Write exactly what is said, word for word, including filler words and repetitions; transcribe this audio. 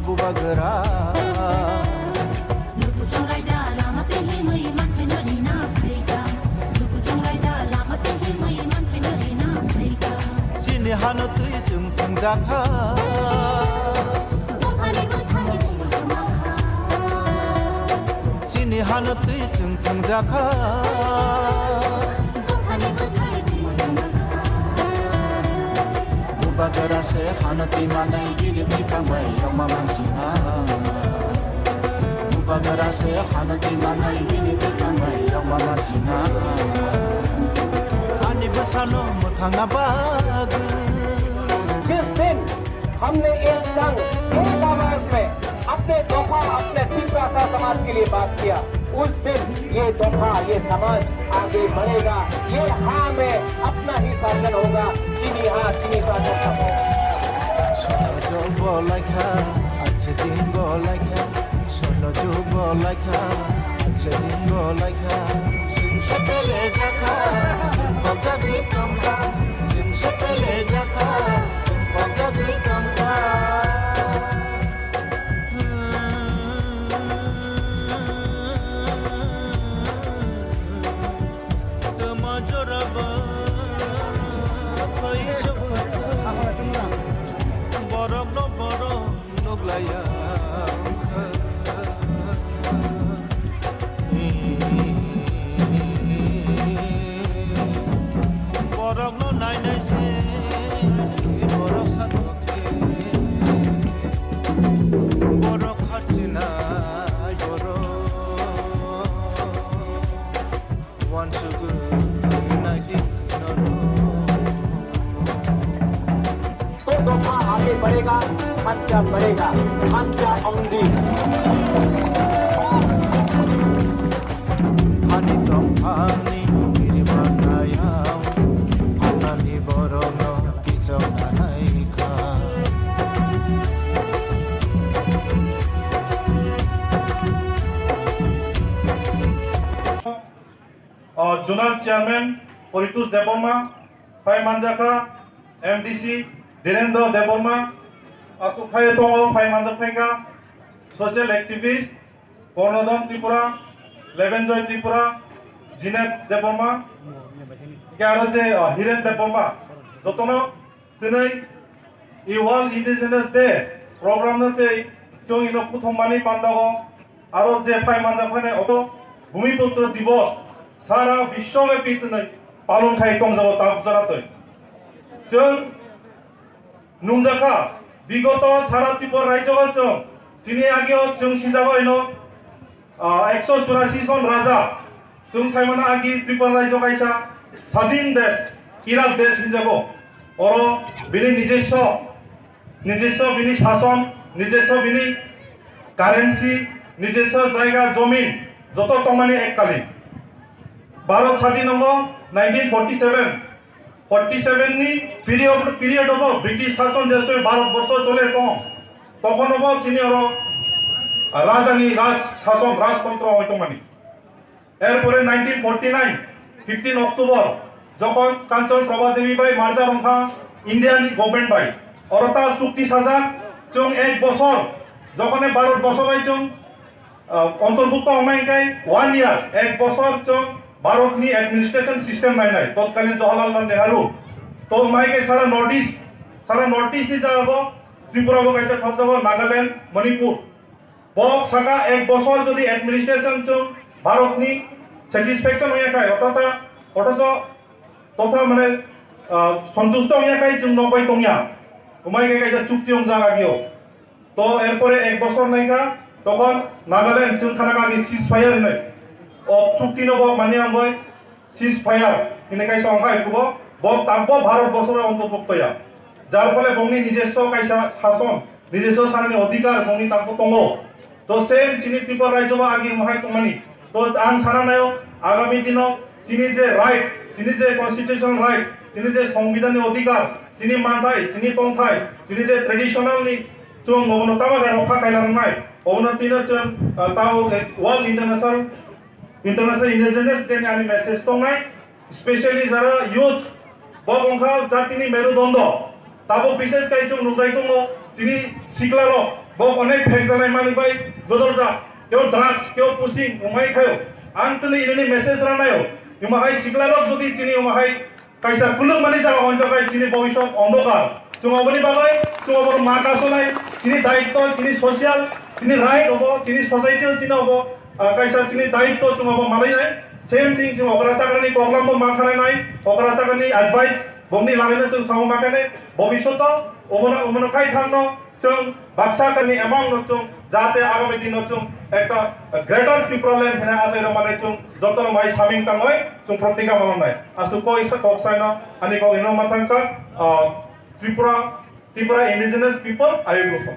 Bubagra. Luku chongraida lama tei himwi manthaino rina phaikha. Luku chongraida lama tei himwi manthaino rina phaikha. Chini hano twi chwng thwngjakha. Dophani bwthai tongma kha. Chini hano twi chwng thwngjakha. Bubagra se hano twi manai gini bwkhang bai yokma mansinai. Bubagra se hano twi manai gini bwkhang bai yokma mansinai. Ani bwsano mwthangna bagwi. Jis din humne ek dang ek awaaz mein अपने दोफा, अपने तिपरासा समाज के लिए बात किया, उस दिन ये दोफा, ये समाज आगे बढ़ेगा। ये हाँ में अपना ही शासन होगा, चीनी हाँ, चीनी शासन खत्म। Sono jogbo laikha, ache dinbo laikha. Sono jogbo laikha, ache dinbo laikha. Chwng sepele jakha, chwng pokjagwi tongkha. Chwng sepele jakha, chwng pokjagwi tongkha. Tama joraba borok no borok nuklaiya. Borok no nai nai se borok sa. Borok harsinai borok wansugwi naidi norok. तो दोफा आगे बढ़ेगा, खर्चा बढ़ेगा, खर्चा Aundhi. Hani tongphani kirimanayang, hanani borokno kichok nanaikha. O, Zonal Chairman Paritosh Debbarma, phai manjakha, M D C Dhirendra Debbarma, aswk phai tongo, phai manjak phaikha, social activist, Kornodon Tripura, Lebenjoy Tripura, Jinet Debbarma, hingke aro je, ah, Hiren Debbarma, jotono twnwi e World Indigenous Day program no tei chwng ino kuthum mani pandago, aro je phai manjak phainai obo Bhumiputro Divos sara biswobepi twnwi palon khai tongjago tabuk jora twi. Chwng Nungjakha, bigoto sara Tripura rajyo o chwng, chini ageo chwng sijago ino, ah, ekso churasi jon raja. Chwng saimano agi Tripura rajyo kaisa sadin desh, irat desh hinjago. Oro bini nijiswa, nijiswa bini sason, nijiswa bini currency, nijiswa jaiga jomin, joto tongmani ekkalin. Bharat sadin wngo nineteen forty seven. Forty seven ni period, period obo British sason je somoi Bharat borsho chole tong, tokon obo chini oro rajani raj sason, rajtontro oi tongmani. Erpore nineteen forty nine, fifteen October, jokhon Kanchan Prabha Devi bai marja rongkha India ni government bai, oro ta chukti sajak, chwng ek bosor, jokhone Bharat borsho bai chwng ah, antorbhukto wngnai hwnkhe one year, ek bosor chwng Bharatni administration system nainai, totkalin Jawaharlal Nehru. To mai khe sara North East, sara North East ni jaga bo Tripura bo kaisa khorokjago, Nagaland, Manipur. Bo saka ek bosor jodi administration chwng Bharatni satisfaction wngya khai, othocha, othocho totha mane, ah, santusto wngya khai chwng nokbai tongya. Umai khe kaisa chukti wngjak agio. To erpore ek bosor naikha, tokon Nagaland chwng khana kha agi ceasefire hinwi. O chukti no bo mani wngwi ceasefire hinwi kaisa wngkha ephugo, bo takbo Bharat borsoro ontobhukto ya. Jar phole bongni nijoswo kaisa sason, nijoswo sanani odhikar bongni takbo tongo. To same chini Tripura rajyo bo agi mohai tongmani. To ang sana nayo, agami dino chini je rights, chini je constitutional rights, chini je songbidhanni odhikar, chini manthai, chini tongthai, chini je traditional ni chwng obono tamo khe rokha khaina rwnai, obono tino chwng, ah, tamo khe World International, International Indigenous Day ni ani message tongnai. Specially jara youth, bo wngkha jatini merudondo. Tabuk bishes kai chwng nukjai tongo, chini siklarok, Bo onek phek janai mani bai godol jak, keo drugs, keo pushing, umai khayo. Ang tini ini message ranayo. Ima hai sikla rok jodi chini ima hai kaisa kuluk mani jaga onto kai chini bobisot ondokar. Chungo bani bagai, chungo bor ma kasonai, chini daitto, chini social, chini right obo, chini society chini obo, ah, kaisa chini daitto chungo bo malai nai. Same thing chungo okra chakrani koklam bo ma khanai nai, okra chakrani advice, bomni lagaina chung samo ma khanai, bobisot to, omono, omono kai thangno, Chwng baksa kami amount no chwng jate agami din no chwng ekta greater Tipraland hwnwi achai rwmani chwng jotono bai saming tangwi chwng protika mananai. Aswk koi sa kok saino ani kok ino mathangka, ah, Tripura, Tripura indigenous people ayuk rwkha.